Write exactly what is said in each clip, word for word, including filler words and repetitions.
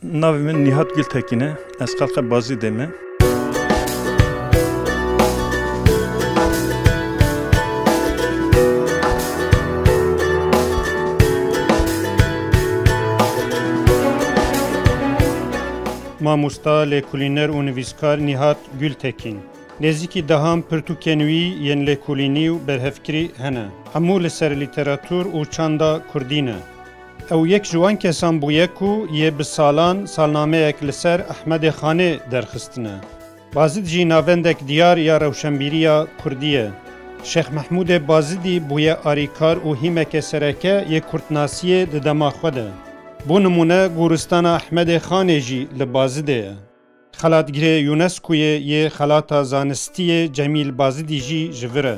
Navê min Nîhat Gultekîn e. Ez xelqê Bazîdê me. Mamosta, lêkolîner û nivîskar Nîhat Gultekîn. Nêzîkî dehan pirtûkên wî yên lêkolînî û berhevkirî hene. Hemû li ser lîteratûr û çanda kurdî ne. Ew yek ji wan kesan bûye ku yê bi salan salnameyek li ser Ehmedê Xanê derxistine. Bazîd jî navendek diyar ya rewşenbîriya kurdî ye. Şêx Mehmûdê Bazîdî bûye arîkar û hîmeke sereke yê kurdnasiyê di dema xwe de. Bo nimûne, goristana Ehmedê Xanê jî li Bazîdê ye. Xelatgirê UNESCOyê yê xelata zanistî yê Cemîl Bazîdî jî ji vir e.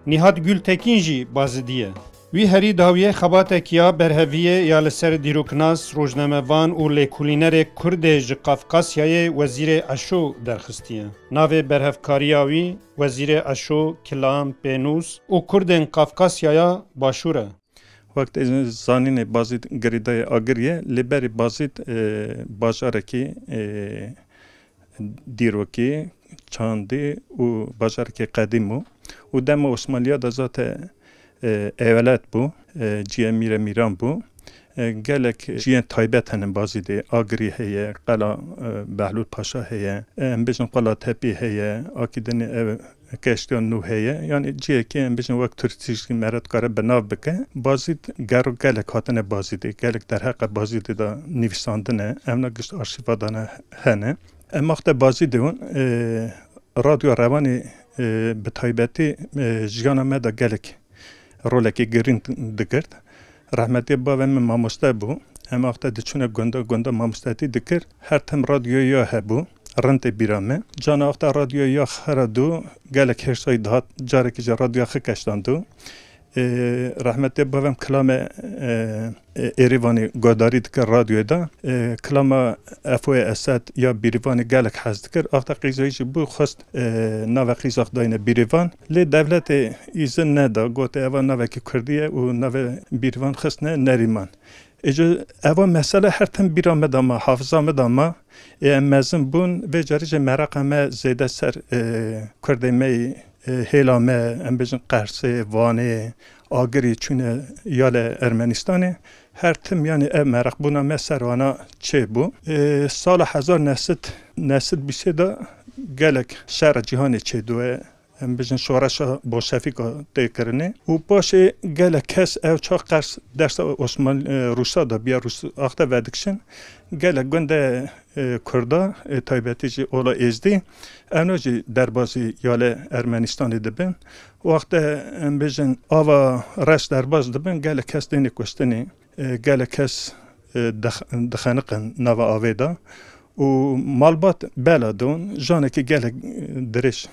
Nîhat Gultekîn jî Bazîdî ye. Wî herî dawiyê xebatek ya berheviyê ya li ser dîroknas, rojnamevan û lêkolînerê Kurdê ji Qafqasyayê Wezîrê Eşo derxistiye. Navê berhevkariya wî Wezîrê Eşo, Kilam, Pênûs û Kurdên Qafqasyaya Başûr e. Wek tê zanînê Bazîd girêdayê Agirî ye, lê berî Bazîd, e, bajarekî, e, dîrokî, çandî û bajarekî qedîm bû. Û dema Osmaniya de zate, e, ewelet bû, e, ciyê mîre mîran bû. E, gelek ciyên taybet hene Bazîdê, Agirî heye, Qela, e, Behlûl Paşa heye, e, em bêjin Qela Tepî heye, akî dinê ev Keştiya nû heye, yanî cihekê em bêjin wek turîstî jî mere dikare bi nav bike. Bazîd gero gelek hatine Bazîdê, gelek derheqe Bazîdê de nivîsandine, evna gişt arşîva de ne hene. Em wexte Bazîdê hûn, e, Radyo Rewanê, e, bi taybetî, e, jiyana me de gelek rolekî girîng digirt. Rehmetê bavê min mamoste bû. Em wexte diçûne gunda, gunda mamostetî dikir. Her tim radyoya ya hebû. Rind tê bîra me. Cana wexte radyoya ya xera dû, gelek hêrsayî dihat, carekî ji radyoya xwe keştandû. Ê, rehmetê bavê min kilame, e, e, Êrîvanê godarî dikir radyoyê de. E, kilama Efoyê Esed ya Bîrîvanê gelek hez dikir. Wexte qîzayî jî bû, xwest, e, navê qîza xwe dayne Bîrîvan. Lê dewletê îzin neda, gote eva navekî kurdî ye û navê Bîrîvan xistine Nerîman. Ê, ji eva mesele her tim bîra me de ma, hafiza me de ma. Ê, em mezin bûn, vê carî jî mereqa me zêde ser, e, kurdê me yî, e, hêla me, em bêjin Qersê, Vanê, Agirî çûne yale Ermenistanê. Her tim, yanî, ev mereqbûna me ser wana çêbû. E, sala hezar neh sed, neh sed bîsê de gelek şera cîhanê çêdûye. Em bêjin şoreşa bolşevîka tê kirinê. Û paşê gelek kes ew çax qers dersa Osman-, e, Rûsa de biya Rûs-, axte vedikişin. Gelek gundê, e, Kurda, e, taybetî jî ola Êzdî, evna jî derbazî yale Ermenistanê dibin. Wexte em bêjin ava reş derbaz dibin, gelek kes têne kuştinê. E, gelek kes, e, dix-, dixeniqin nava avê de û malbat bela don, janekî gelek, e, dirêj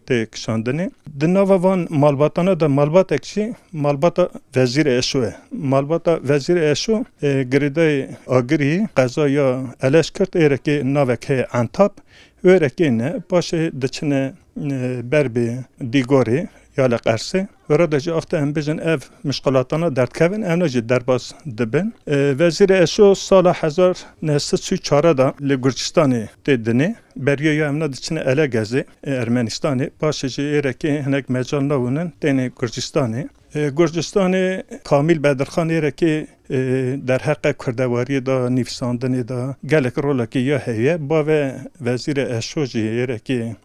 tê kişandinê. Di nava van malbatana de malbatek jî malbata Vezîrê Eşo ye. Malbata Vezîrê Eşo, e, girêdayê Agirî, qeza ya Eleşkirt, êrekê navek heye Entab. Wêrekê ne, paşê diçine, e, ber bi Dîgorê, yale Qersê. Wêre de jî axte em bêjin ev mişqilatana derdkevin, evna jî derbas dibin. E, Vezîrê Eşo sala hezar neh sed sî û çar de li Gurcistanê tê dinê. Beriya ya evna diçine Elegezê, e, Ermenistanê. Paşê jî êrekê hinek mecal nawinin têne Gurcistanê. E, Gurcistanê Kamîl Bedirxan êrekê, e, derheqe kurdewariyê de, nivîsandinê de gelek rolekê ya heye. Bavê Vezîrê Eşo jî êrekê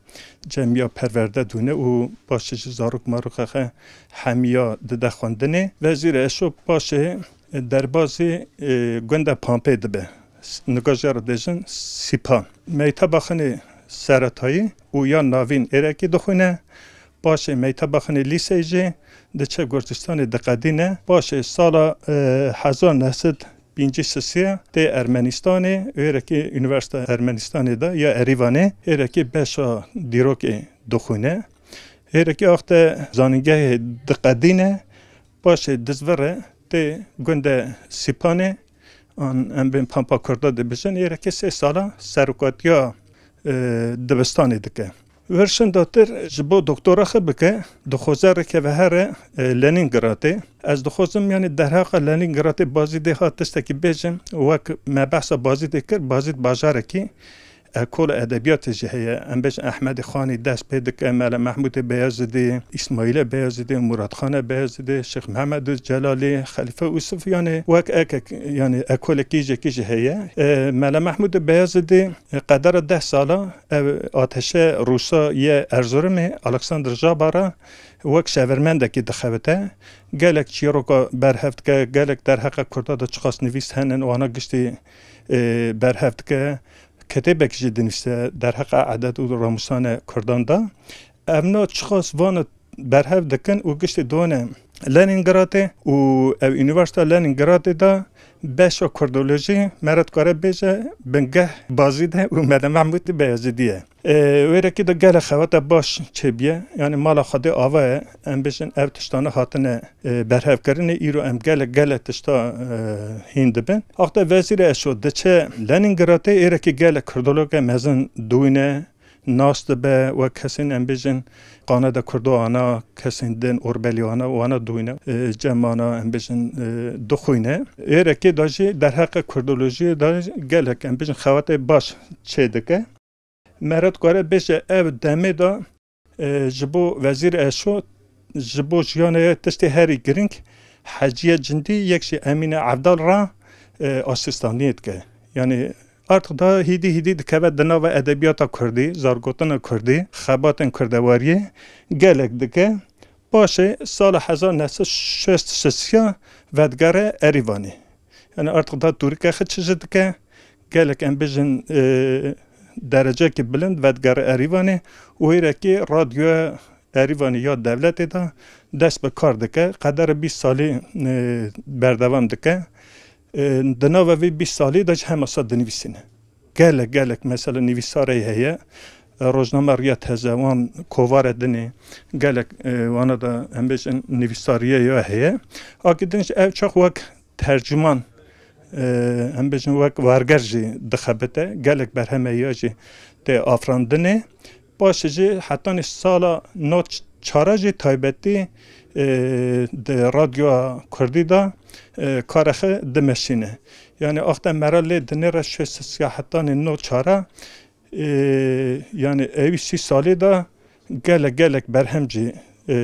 cemiya perwerde dûne û paşê jî zarok maroka xwe hemiya dide xwendinê. Vezîrê Eşo paşê derbazî, e, gunda Pampê dibe. S-, nika jê re dêjin Sîpan. Meyteba xinê seretayî û ya navîn êrekê dixwîne. Paşê meyteba xinê lîseyê jî diçe Gurcistanê diqedîne. Paşê sala, e, hezar neh sed pêncî sisê tê Ermenistanê, êrekê Unîversîteya Ermenistanê de ya Erîvanê, êrekê beşa dîrokê dixwîne. Êrekê axte zanîngehê diqedîne, paşê dizvire tê gundê Sîpanê, an em bên Pampa Kurda dibêjin, êrekê sê sala serokatiya, e, dibistanê dike. Wirşin datir ji bo doktora xwe bike, dixwaze rêkeve here, e, Lenîngradê. Ez dixwazim, yanî, derheqa Lenîngradê Bazîdê ha tiştekî bêjim, wek me behsa Bazîdê kir, Bazîd bajarekî ekol edebiyatê jî heye. Em bêjin Ehmedê Xanî dest pê dike, Mele Mehmûdê Beyazidî, Îsmaîlê Beyazidî, Muratxane Beyazidî, Şêx Mehmedê Celalî, Xelîfe Ûsif, yanî wek ekek, yanî ekolekî jekî jî heye. E, Mele Mehmûdê Beyazidî, e, qedera deh sala ev ateşe Rûsa yê Erzurumê, Alexander Jabara wek şevermendekî dixebite. Gelek çîroka berhev dike, gelek derheqa Kurda de çiqas nivîs henin, wana giştî, e, berhev dike. Kitêbek jî dinivîse derheqa edet û ramûsane Kurdan de. Evna çiqas vana berhev dikin û giştî done Lenîngradê û ev Unîversîta Lenîngradê de beşa Kurdolojî, me re dikare bêje, bingeh Bazîdê û Mele Mehmûdê Beyazîdî ye. E, wêrekî de gelek xewata baş çêbûye. Yanî mala Xwedê ava ye. Em bêjin ev tiştane hatine, e, berhevkirinê. Îro em gelek, gelek tişta, e, hîn dibin. Axte Vezîrê Eşo diçe Lenîngradê, êrekî gelek kurdologe mezin dûyne, nas dibe, wek kesên, em bêjin, Qanada Kurdo ana, kesên din, Orbelî ana, wana dûyne, e, cem ana, em bêjin, e, dixwîne. Êrekê de jî derheqê kurdolojiyê de gelek, em bêjin, xewatê baş çêdike. Me re dikare bêje ev demê de, e, ji bo Wezîr Eşo, ji bo jiyanê tiştê herî girîng, Heciye Cindî yek jî Emîne Evdal re, e, asistaniyê dike. Yanî artık da hîdî hîdî dikeve di nava edebiyata kurdî, zargotina kurdî, xebatên kurdewariyê gelek dike. Paşê sala hezar neh sed şêst şêst ya vedigere Erîvanê. Yanî artık da tûrike xwe çi jî dike, gelek em bêjin, e, derecekî bilind vedigere Erîvanê û hêrekî radyoya Erîvanê ya dewletê de dest bi kar dike. Qedere bîst salî, e, berdewam dike. E, di nava vê bîst salî de jî hema sa dinivîsîne. Gelek, gelek mesela nivîsarê heye. E, rojname Riya Teze, wan kovare dinê, gelek, e, wana da em bêjin nivîsariye ya heye. Akî din jî ev çax wek tercûman, e, em bêjin wek werger jî dixebite. Gelek berheme ya jî tê afirandinê. Paşê jî hetanî sala nod çara jî taybetî, e, di radyoya kurdî de, e, karê xwe dimeşîne. Yanî axte mera lê dinêre şêst sisiya hetanî nod çara, e, yanî ewî sî salî de gelek gelek berhem jî, e,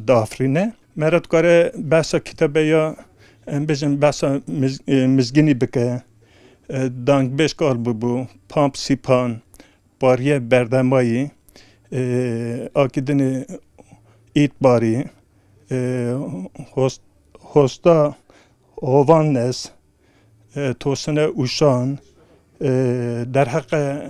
diafirîne. Mera dikare behsa kitabe ya, em bêjin behsa Miz-, e, Mizgînî bike, e, dangbêj kal bûbû, Pamp Sîpan, Bariye Berdemayî, e, Akîdinê Îtbarî, e, Hos-, Hosta Hovannes, e, Tosine Uşan, e, derheqe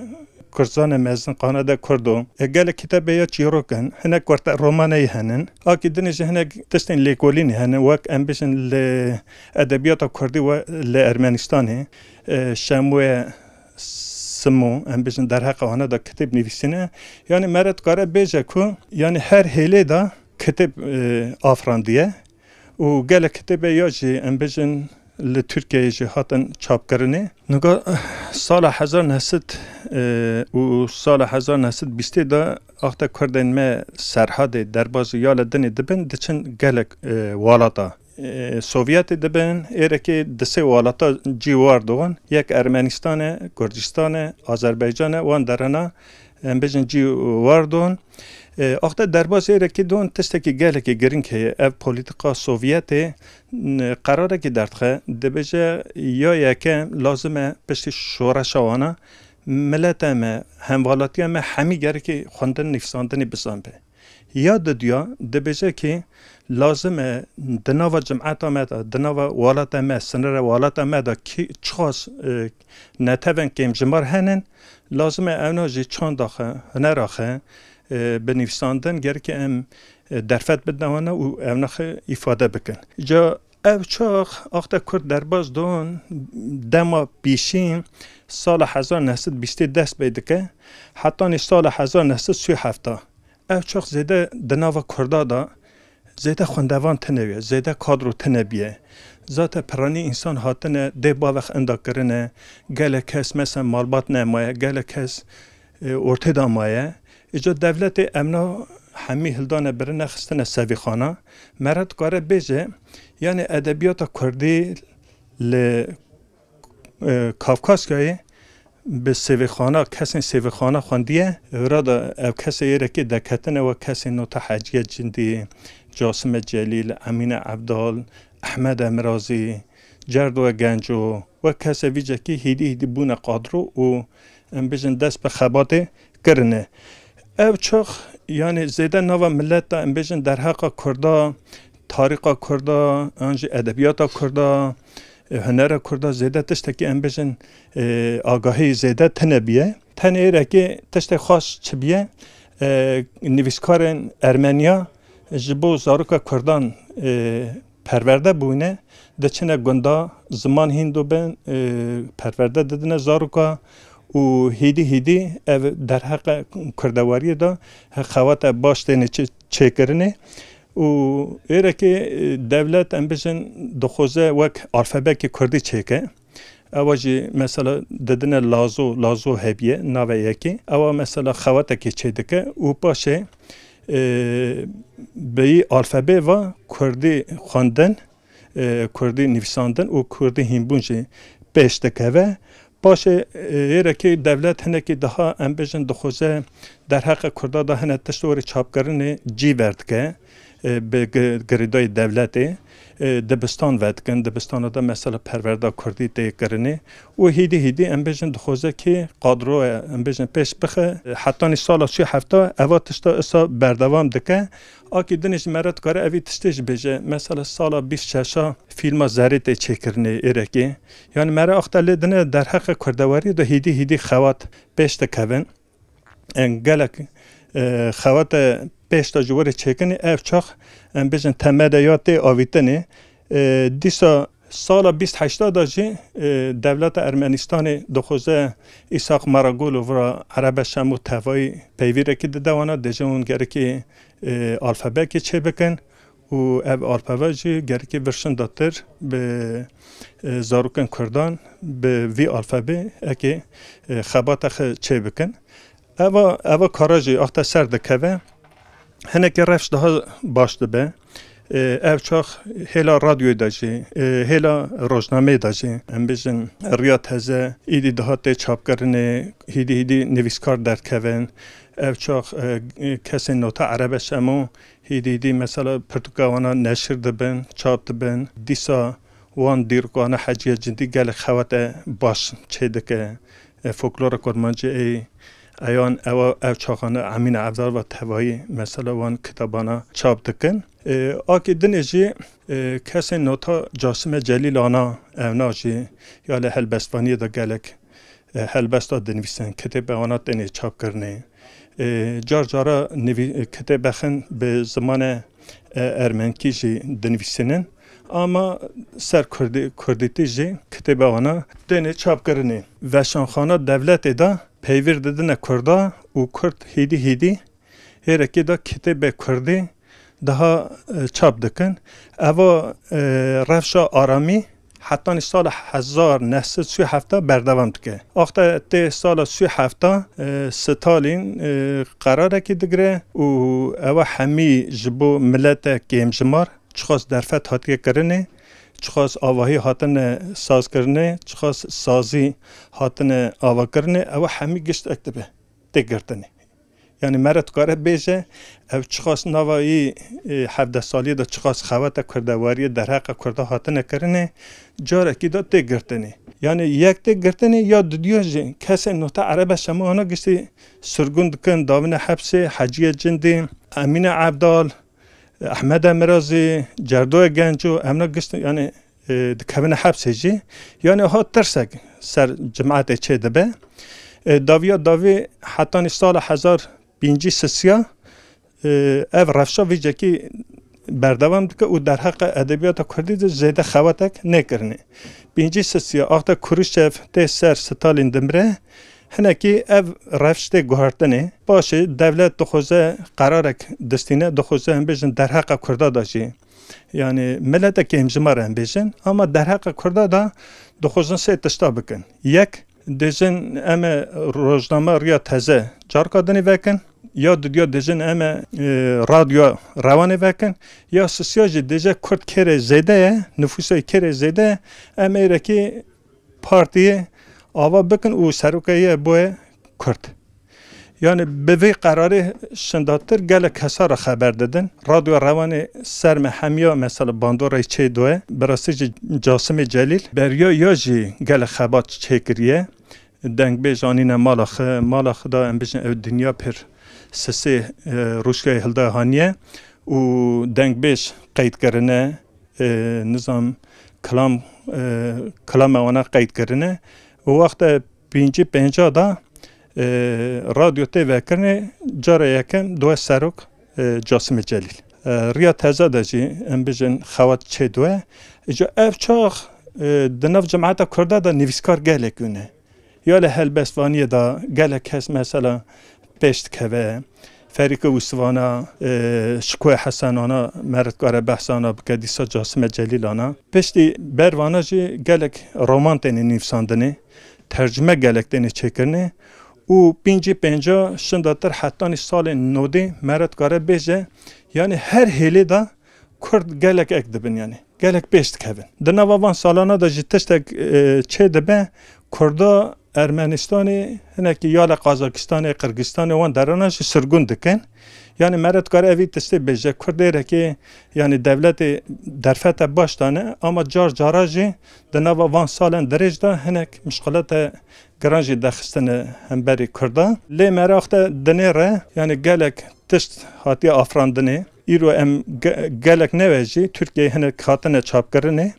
Kurdzanê mezin Qanade Kurdo. E, gelek kitêbê ya çîrok in, hinek kurte romaneyî henin. Akî dinê jî hinek tiştên lêkolînê henin, wek em bêjin li edebiyata kurdî we li Ermenistanê, e, Şemoye Simo, em bêjin derheqa wana da kitêb nivîsîne. Yanî meret kare bêje ku, yanî her hêlê de kitêb, e, afirandiye û gelek kitêbê ya jî, em bêjin, li Tirkiyeyê jî hatin çapkirinê. Niga sala hezar neh sed, e, û sala hezar neh sed bîstê de axte kurdên me Serhadê, Derbazê ya li dinê dibin, diçin gelek, e, walata, e, Sovyetê dibin, êrekê di sê walata cî war dixwin, yek Ermenistan e, Kurdistan e, Azerbaycan e, wan derana, em bêjin, cî war dixwin. E, axte derbasê êrekê dixwin tiştekî gelekî girîng heye. Ev polîtîka Sovyetê, n-, qerarekî derdixe, dibêje ya yekem lazim e piştî şoreşa wana mileta me, hemwelatiya me hemî gerekî xwendin nivîsandinê bizanbe. Ya diduya dibêje kî lazim e di nava cimeta me de, di nava welata me, sinirê welata me de kî çiqas, e, netewên kêmjimar henin, lazim e ewna jî çanda xwe, hunera xwe, e, bi nivîsandin gerekî em, e, derfet bidin wana û ewna xwe îfade bikin. Ca ev çax axte kurd derbas don dema pîşî sala hezar neh sed bîstê dest pê dike, hetanî sala hezar neh sed sî û heft. Ev çax zêde di nava kurda de zêde xwendevan tine ye, zêde kadro tine biye. Zate piranî însan hatine dê bavê xwe inda kirine, gelek kes mesela malbat nemaye, gelek kes, e, ortê de maye. Îca dewletê emna hemî hildane birine xistine sevîxana. Mere dikare bêje, yanî edebiyata kurdî li, e, Kafkasyayê bi sêvêxana, kesên sêvêxana xwendiye. Vira da ev kesê êrekê deketine wek kesên Nota Heciye Cindî, Casime Celîl, Emîne Evdal, Ehmed Emirazî, Cerdoye Genco, wek kesê vîcekî hîdî hîdî bûne qadro û, em bêjin, dest bi xebatê kirine. Ev çax, yanî zêde nava milet de, em bêjin, derheqa kurda, tarîxa kurda, an jî edebiyata kurda, e, hunera kurda zêde tiştekî, em bêjin, e, agahî zêde tine biye. Tenê êrekê tiştê xweş çi biye, e, nivîskarên ermeniya ji bo zaroka kurdan, e, perwerde bûne, diçine gunda, ziman hîn dibin, e, perwerde didine zaroka û hîdî hîdî ev derheqe kurdewariyê de xewate baş têne çê-, çêkirinê û êrekê, e, dewlet, em bêjin, dixwaze wek alfabekê kurdî çêke. Ewa jî mesela didine lazo, lazo hebiye, nave yekê. Ewa mesela xewatekê çêdike û paşê, e, bi yî alfabê va kurdî xwendin, e, kurdî nivîsandin û kurdî hînbûn jî pêş dikeve. Paşê, e, êrekê dewlet hinekî daha, em bêjin, dixwaze derheqê kurda da hine tişt orê çapkirinê cî verdike, e, bi gi-, girêdayî dewletê, e, dibistan vedikin, dibistana de mesela perwerda kurdî tê kirinê û hîdî hîdî, em bêjin, dixwaze kî qadroye, em bêjin, pêş bixe. E, hetanî sala sî hefta eva tişta isa berdewam dike. Akî dinê ji me re dikare evî tiştê jî bêje. Mesela sala bîst şeşa fîlma Zerê tê çêkirinê êrekê. Yanî me re axte lê dine derheqê kurdewarî de hîdî hîdî xewat pêş dikevin. En gelek, e, xewate pêş de ji werê çêkinê ev çax, em bêjin, temele ya tê avîtinê. E, dîsa sala bîst heşta de jî, e, dewleta Ermenistanê dixwaze Îsaq Maragulu vira Erebe Şemo tevayî peyvîrekî dide wana, dêje hûn gerekî, e, alfabekê çêbikin. Û ev alfabe jî gerekî vir şindatir bi, e, zarokên kurdan bi vî alfabê eke, e, xebata xwe çê bikin. Eva, eva kara jî axte ser dikeve, hinekî rewş daha baş dibe. E, ev çax hêla radyoyê de jî, e, hêla rojnameyê de jî, em bêjin, riya teze, îdî daha tê çapkirinê, hîdî hîdî nivîskar derkevin. Ev çax, e, kesên Nota Erebe Şemo, hîdî hîdî mesela pirtûka wana neşir dibin, çap dibin. Dîsa wan dîrokana Heciye Cindî gelek xewate baş çêdike. E, folklora kurmancî ê eyan ewa ev çaxane Emîne Evdal ve tevayî mesela wan kitabana çap dikin. E, akî dinê jî, e, kesên Nota Casime Celîl ana evna jî ya li helbestvaniyê de gelek e, helbesta dinivîsin, kitêbe wana tenê çap kirinê. E, car cara nivî-, kitêbe xin bi zimane, e, ermenkî jî dinivîsînin. Ama ser kurdî-, kurdîtî jî kitêbe wana tenê çap kirinê. Veşanxana dewletê de peyvîr didine kurda û kurd hîdî hîdî hêrekê de kitêbê kurdî daha, e, çap dikin. Eva, e, rewşa aramî hetanî sala hezar neh sed sî hefta berdewam dike. Axte tê sala sî hefta, e, Stalîn, e, qerarekî digire û ewa hemî ji bo milete kêmjimar çiqas derfet hatiye kirinê, çiqas avahî hatine sazkirinê, çiqas sazî hatine avakirinê, ewa hemî giştek dibe tê girtinê. Yanî mere dikare bêje, ev çiqas nava yî, e, hevdeh saliyê de çiqas xewete kurdewariyê derheqa kurda hatine kirinê, carekî de tê girtinê. Yanî yek tê girtinê ya didiya jî kesên Nota Erebe Şemo ana giştî sirgûn dikin, davine hepsê, Heciye Cindî, Emîne Evdal, Ehmede Mirazî, Cerdoye Genco, emna giştî, yanî e, dikevine hepsê jî. Yanî ha tirsek ser cimetê çê dibe. E, dawiya dawî hetanî sala hezar pêncî sisiya, e, ev rewşa vîcekî berdewam dike û derheqê edebiyata kurdî de zêde xewetek nêkirinê. Pêncî sisiya axte Kuruşçev tê ser Stalîn dimire, hinekî ev rewş tê guhertinê. Paşê dewlet dixwaze qerarek distîne, dixwaze em bêjin derheqa kurda da jî. Yanî milete kêmjimar em bêjin, ama derheqa kurda da dixwazin sê tişta bikin. Yek, dêjin em ê rojname riya teze carka dinê vekin. ya dudiya dijin em e, e, radyo rewanê vekin, ya sisiya jî dije Kurd kêrê zêde ye, nifûsê kêrê zêde ye, em êrekî partiyê ava bikin û serokê ye boye Kurd. Yani bi vê qerarê şindatir gelek kesa re xeber didin. Radyo rewanê ser me hemiya mesela bandorayê çê doye. Bi rastî jî Casimê Celîl beriya ya jî gelek xebat çêkiriye. Dengbêj anîne mala xwe, mala xwe da em bijin ew dinya pir sisê, e, rûşkayê hilda haniye û dengbêj qeyd kirine, e, nizam kilam, e, kilama wana qeyd kirine û wexta pêncî pênca da, e, radyo tê vekirinê cara yekem doye serok, e, Casimê Celîl. E, riya teze de jî em bijin xewat çê doye. Îca ev çax, e, di nav cemaeta Kurda de nivîskar gelek hene. Ya li helbestvaniyê de gelek kes mesela pêş dikeve. Ferîqê Wisivana, e, Şikoyê Hesenana, me re dikare behsa wana bike, dîsa Casime Celîlana. Piştî ber vana jî gelek roman têne nivîsandinê, tercûme gelek têne çêkirinê û pêncî pênca şindatir hetanî salên nodê me re dikare bêje, yanî her hêlê de Kurd gelek ek dibin, yanî gelek pêş dikevin. Di nava van salana de jî tiştek, e, çê dibe, Kurda Ermenistanê, hinekî ya li Qazakistanê, Qirgizistanê, wan derana jî sirgûn dikin. Yanî me re dikare evî tiştê bêje, Kurd êrekê, yanî dewletê derfete baş dane, ama car cara jî di nava van salen dirêj de hinek mişqilete giran jî dexistine hemberî Kurda. Lê meraq de dinê re, yanî gelek tişt hatiye afrandinê. Îro em ge-, gelek newe jî Tirkiyeyê hinek hatine çapkirinê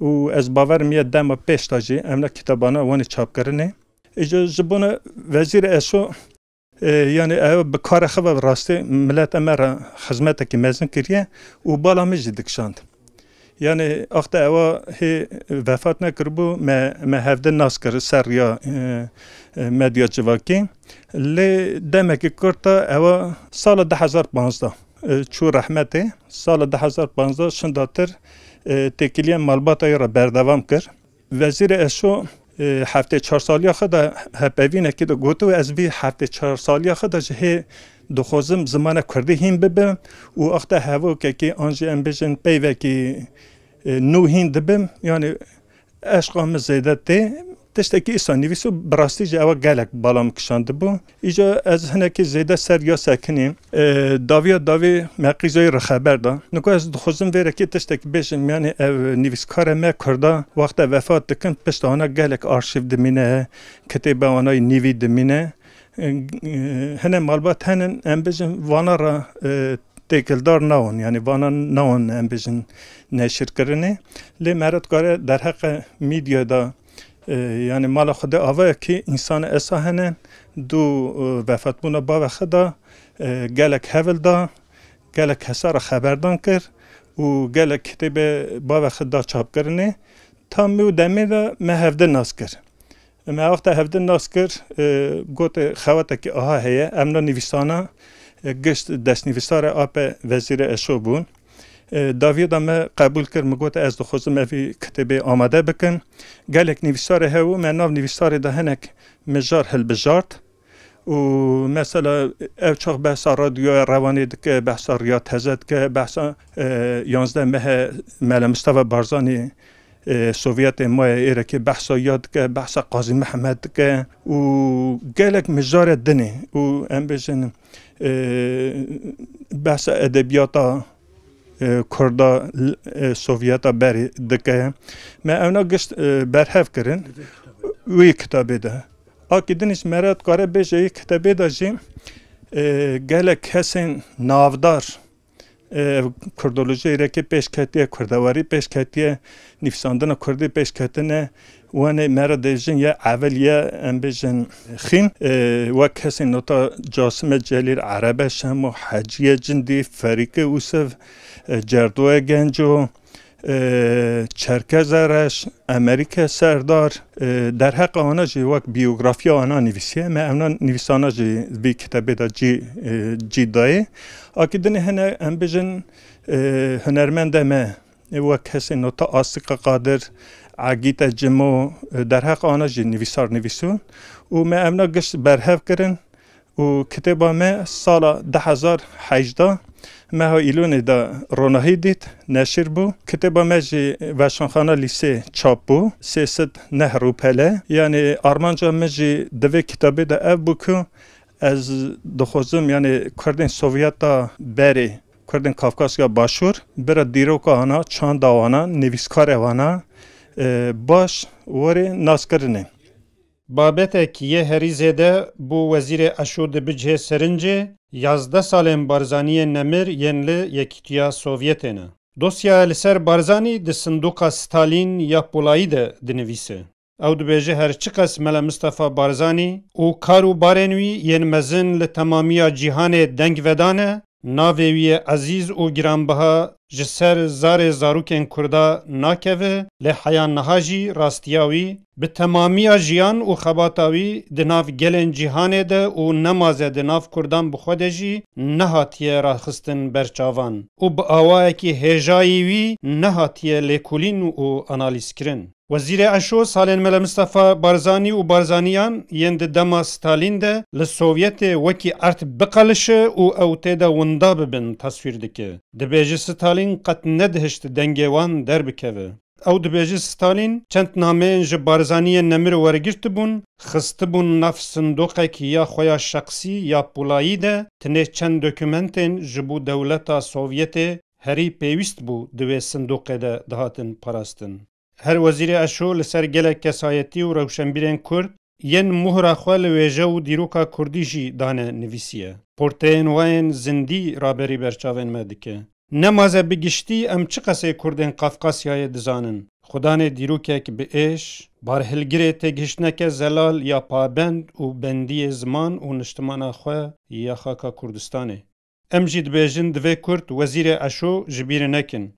û ez bawer im yê dema pêş de jî em ne kitabana wanê çapkirinê. Îca ji bona Wezîrê Eşo, e, yanî ew bi kara xwe ve rastî mileta me re xizmetekî mezin kiriye û bala min jî dikişand. Yanî axte ewa hê vefat nekiribû, me, me hevdin nas kir ser riya, e, e, medya civakî. Lê demekî kurt de ewa sala du hezar panzdeh, e, çû rehmetê. Sala du hezar panzdeh şindatir, e, têkiliyên malbata wî re berdewam kir. Wezîrê Eşo, e, heftê çar saliya xwe de hepevînekê de gotiye, ez vî heftê çar saliya xwe de ji hê dixwazim zimana kurdî hîn bibim û axte hevokekî an jî em bêjin peyvekî, e, nû hîn dibim. Yanî eşqa min zêde tê. Tiştekî îsa nivîsî, bi rastî jî ewa gelek bala min kişandibû. Îca ez hinekî zêde ser ya sekinî, e, dawiya dawî me qîzayî re xeber da. Niko ez dixwazim vêrekê tiştek bêjim, yanî ev nivîskare me Kurda wexta vefat dikin, pişta wana gelek arşîv dimîne, kitêba wana yî nîvî dimîne. E, e, hine malbat henin, em bêjin vana re, e, têkildar nawin, yanî vana nawin em bêjin neşirkirinê. Lê me re dikare derheqe medyaya de, e, yanî mala Xwedê ava ye kî însanê esa hene, dû, e, vefatbûna bavê xwe de, e, gelek hevil da, gelek kesa re xeberdan kir û gelek kitêbê bavê xwe da çapkirinê. Tam wî demê de me hevdin nas kir. Me wexta hevdin nas kir, e, gote xewetekî aha heye, em na nivîsana, e, gişt destnivîsarê ape Wezîrê Eşo bûn. E, dawiya da me qebûl kir, min got, ez dixwazim evî kitêbê amade bikim. Gelek nivîsarê hebû, me nav nivîsarê de hinek mijar hilbijart. Û mesela ev çax behsa radyoya Rewanê dike, behsa Riya Teze dike, behsa, e, yanzdeh mehe Mele Mistefa Barzanî, e, Sovyetê maye êrekê behsa ya dike, behsa Qazî Mihemed dike û gelek mijarê dinê û em bêjin, e, behsa edebiyata, e, Kurda, e, Sovyeta berê dike. Me ewna gişt, e, berhev kirin wî kitabê de. Akî din jî me re dikare bêje, yê kitebê de jî, e, gelek kesên navdar, e, kurdolojiyê êrekê pêş ketiye, kurdewarî pêş ketiye, nivîsandina kurdî pêş ketine, wenê me re dêjin ye evil ye, em bêjin xîn, e, wek kesên nota Casime Celîl, Erebe Şemo, Heciye Cindî, Ferîqê Ûsiv, e, Cerdoye Genco, e, Çerkeze Reş, Emerîke Serdar, e, derheqa wana jî wek biyografiya wana nivîsiye. Me ewna nivîsana jî vî kitebê de cî, e, cî dayê. Akî dinê hene em bijin, e, hunermendê me, e, wek kesê nota Asika Qadir, Egîte Cimo, e, derheqa wana jî nivîsar nivîsûn. Û me ewna gişt berhev kirin. Û kitêba me sala du hezar hejdeh meha Îlonê de ronahî dît, neşir bû. Kitêba me jî Weşanxana Lîsê çap bû. Sê sed neh rûpele. Yanî armanca min jî di vê kitabê de ev bû ku ez dixwazim, yanî Kurdên Sovyeta berê, Kurdên Kafkasya Başûr, bira dîroka wana, çanda wana, nivîskarê wana, e, baş werê naskirinê. Babetek yê herî zêde bo Wezîrê Eşo dibe cihê serincê, yazdeh salên Barzaniyê nemir yên li Yekîtiya Sovyetê ne. Dosyaya li ser Barzanî di sindoqa Stalîn ya polayî de dinivîse. Ew dibêje, her çiqas Mele Mistefa Barzanî û kar û barên wî yên mezin li temamiya cîhanê deng vedane, navê wî yê ezîz û giranbiha ji ser zarê zarokên Kurda nakeve, lê heya niha jî rastiya wî, bi temamiya jiyan û xebata wî di nav gelên cîhanê de û nemaze di nav Kurdan bi xwe de jî nehatiye raxistin ber çavan û bi awayekî hêjayî wî nehatiye lêkolîn û analîzkirin. Wezîrê Eşo salên Mele Mistefa Barzanî û Barzaniyan yên di dema Stalîn de li Sovyetê wekî erd biqelişe û ew tê de winda bibin, teswîr dike. Dibêje Stalîn qet nedihişt dengê wan derbikeve. Ew dibêje Stalîn çend nameyên ji Barzaniyê nemir wergirtibûn, xistibûn nav sindoqekî ya xwe ya şexsî ya polayî de, tenê çend dokumentên ji bo dewleta Sovyetê herî pêwîst bû di wê sindoqê de dihatin parastin. Her Wezîrê Eşo li ser gelek kesayetî û rewşenbîrên Kurd yên mohra xwe li wêje û dîroka Kurdî jî dane nivîsiye. Portreyên we yên zindî raberî berçavên me dike. Nemaze bi giştî em çiqasê Kurdên Qafqasyayê dizanin. Xudanê dîrokek bi êş, barhilgirê têgihiştineke zelal ya pabend û bendiyê ziman û niştimana xwe ya xaka Kurdistanê. Em jî dibêjin divê Kurd Wezîrê Eşo ji bîr nekin.